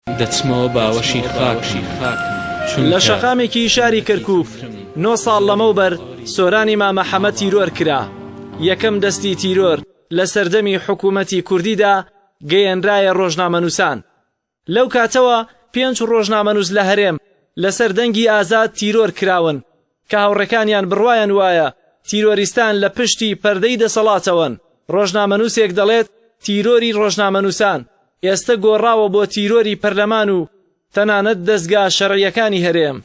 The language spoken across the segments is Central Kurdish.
دەچمەوە باوەشی خاکم چونکە. لە شەقامێکی شاری کەرکوک نۆ ساڵ لەمەوبەر سۆرانی مامە حەمە تیرۆر کرا، یەکەم دەستی تیرۆر لە سەردەمی حکومەتی کوردیدا گەیەنرایە ڕۆژنامەنووسان. لەو کاتەوە پێنج ڕۆژنامەنووس لە هەرێم لەسەر دەنگی ئازاد تیرۆر کراون کە هاوڕێکانیان بڕوایان وایە تیرۆریستان لە پشتی پەردەی دەسەڵاتەوەن، ڕۆژنامەنووسێک دەڵێت تیرۆری ڕۆژنامەنووسان ئێستە گۆڕاوە بۆ تیرۆری پەرلەمان و تەنانەت دەزگا شەرعییەکانی هەرێم.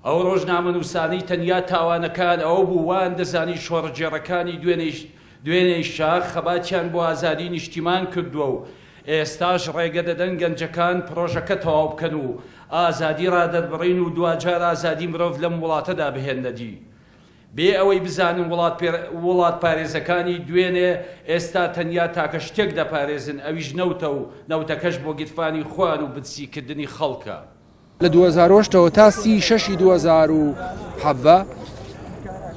ئەو ڕۆژنامەنووسانەی تەنیا تاوانەکەیان ئەوە بوو وایان دەزانی شۆڕشگێڕەکانی دوێنێی شاخ خەباتیان بۆ ئازادی نیشتیمان کردووە و ئێستاش ڕێگە دەدەن گەنجەکان پڕۆژەکە تەواو بکەن و ئازادی ڕادەربڕین و دواجار ئازادی مرۆڤ لەم وڵاتەدا بهێننە دی بێ ئەوەی بزانن وڵاتپارێزەکانی دوێنێ ئێستا تەنیا تاکە شتێک دەپارێزن ئەویش نەوتە و نەوتەکەش بۆ گیرفانی خۆیان و برسیکردنی خەڵکە. لە 2008 ەوە تا سی شەشی 2017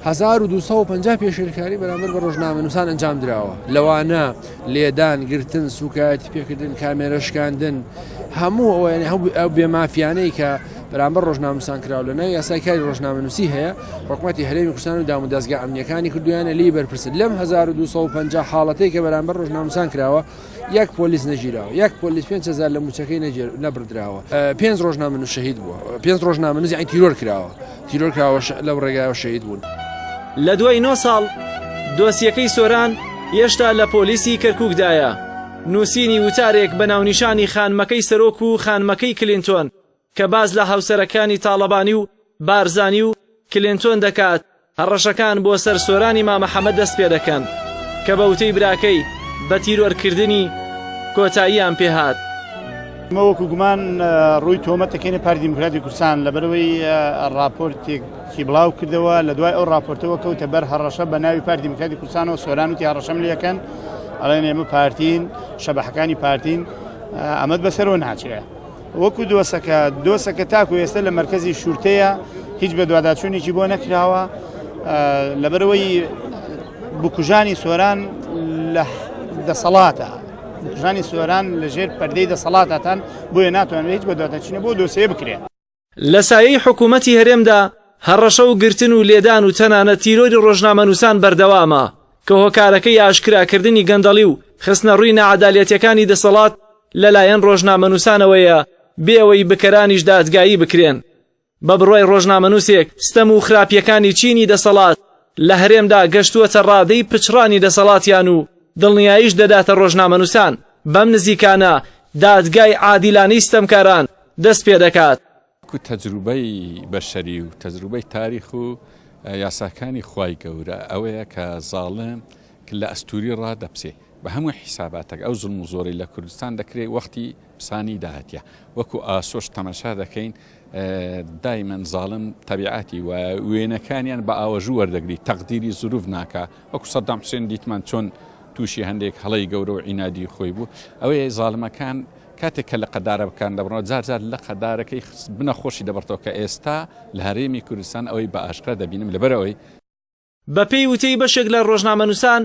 1250 پێشێلکاری بەرامبەر بە ڕۆژنامەنووسان ئەنجام دراوە لەوانە لێدان گرتن سوکایەتی پێکردن کامێرە شکاندن هەموو ئەوەیان هەموو ئەو بێمافیانەی کە بەرامبەر ڕۆژنامەنووسان کراوە لە ناو یاسای کاری ڕۆژنامەنووسی هەیە حکوومەتی هەرێمی کوردستان و دامودەزگا ئەمنیەکانی کردویانە لێی بەرپرسن لەم 1250 حاڵەتەی کە بەرامبەر ڕۆژنامەنووسان کراوە یەک پۆلیس نەگیراوە یەک پۆلیس 5000 لە موچەکەی نەبردراوە پێنج ڕۆژنامەنووس شەهید بووە پێنج ڕۆژنامەنووس یانی تیرۆر کراوە تیرۆر کراوە لەو ڕێگایەوە شەهید بوون. لە دوای نۆ ساڵ دۆسیەکەی سۆران هێشتا لە پۆلیسی کەرکوکدایە، نووسینی وتارێک بە ناونیشانی خانمەکەی سەرۆک و خانمەکەی کلینتۆن کە باس لە هاوسەرەکانی تاڵەبانی و بارزانی و کلینتۆن دەکات، هەڕەشەکان بۆ سەر سۆرانی مامە حەمە دەست پێدەکەن کە بە وتەی براکەی بە تیرۆرکردنی کۆتاییان پێهات. ئەمە وەکو گومان ڕووی تۆمەت دەکەینە پارتی دیموکراتی کوردستان لەبەرەوەی ڕاپۆرتێکی بڵاو کردەوە لە دوای ئەو ڕاپۆرتەوە کەوتە بەر هەڕەشە بە ناوی پارتی دیموکراتی کوردستانەوە سۆران وتی هەڕەشەم لێکەن ئەڵێن ئێمە پارتین شەبەحەکانی پارتین ئەمەت بەسەرەوە ناچێت. وەکو دۆسەکە، دۆسەکە تاکو ئێستا لە مەرکەزی شورتەیە، هیچ بەدواداچوونێکی بۆ نەکراوە، لەبەرئەوەی بکوژانی سۆران لە دەسەڵاتە، بکوژانی سۆران لەژێر پەردەی دەسەڵاتاتان، بۆیە ناتوانرێت هیچ بەدواداچوونێک بۆ دۆسیە بکرێت. لە سایەی حکوومەتی هەرێمدا هەڕەشە و گرتن و لێدان و تەنانەت تیرۆری ڕۆژنامەنووسان بەردەوامە کە هۆکارەکەی ئاشکراکردنی گەندەڵی و خستنەڕووی ناعەدالەتیەکانی دەسەڵات لەلایەن ڕۆژنامەنووسانەوەیە بێ ئەوەی بکەرانیش دادگایی بکرێن. بە بڕوای ڕۆژنامەنووسێک ستەم و خراپییەکانی چینی دەسەڵات لە هەرێمدا گەشتووەتە ڕادەی پچڕانی دەسەڵاتیان و دڵنیاییش دەداتە ڕۆژنامەنووسان بەم نزیکانە دادگای عادیلانەی ستەمکاران دەست پێدەکات. وەکو تەجروبەی بەشەری و تەجروبەی تاریخ و یاساکانی خوای گەورە ئەوەیە کە زاڵم لە ئەستوری ڕادەپسێ بە هەموو حیساباتەک ئەو زوڵم و زۆرەی لە کوردستان دەکرێ وەختی پسانی داهاتیە وەکو ئاسۆش تەماشا دەکەین دایمەن زاڵم تەبیعاتی وایە وێنەکانیان بە ئاوەژوو وەردەگری تەقدیری زروف ناکا وەکو سەدام حوسێن دیتمان چۆن تووشی هەندێک هەڵەی گەورە و عینادی خۆی بوو ئەوەیە زاڵمەکان کاتێک کە لە قەدارەکان دەبڕەوە جار جار لە قەدارەکەی بنە خۆشی دەبڕتەوە کە ئێستا لە هەرێمی کوردستان ئەوەی بە ئاشکرا دەبینم لەبەرئەوەی بەپێی وتەی بەشێک لە ڕۆژنامەنووسان،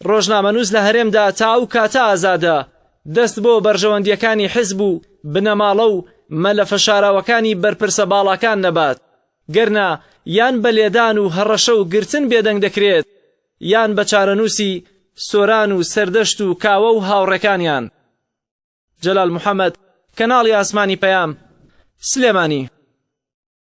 ڕۆژنامەنووس لە هەرێمدا تا ئەو کاتە ئازادە دەست بۆ بەرژەوەندییەکانی حزب و بنەماڵە و مەلەفە شاراوەکانی بەرپرسە باڵاکان نەبات، گەرنا یان بە لێدان و هەڕەشە و گرتن بێدەنگ دەکرێت یان بە چارەنووسی سۆران و سەردەشت و کاوە و هاوڕێکانیان. جەلال محەمەد، کەناڵی ئاسمانی پەیام، سلێمانی.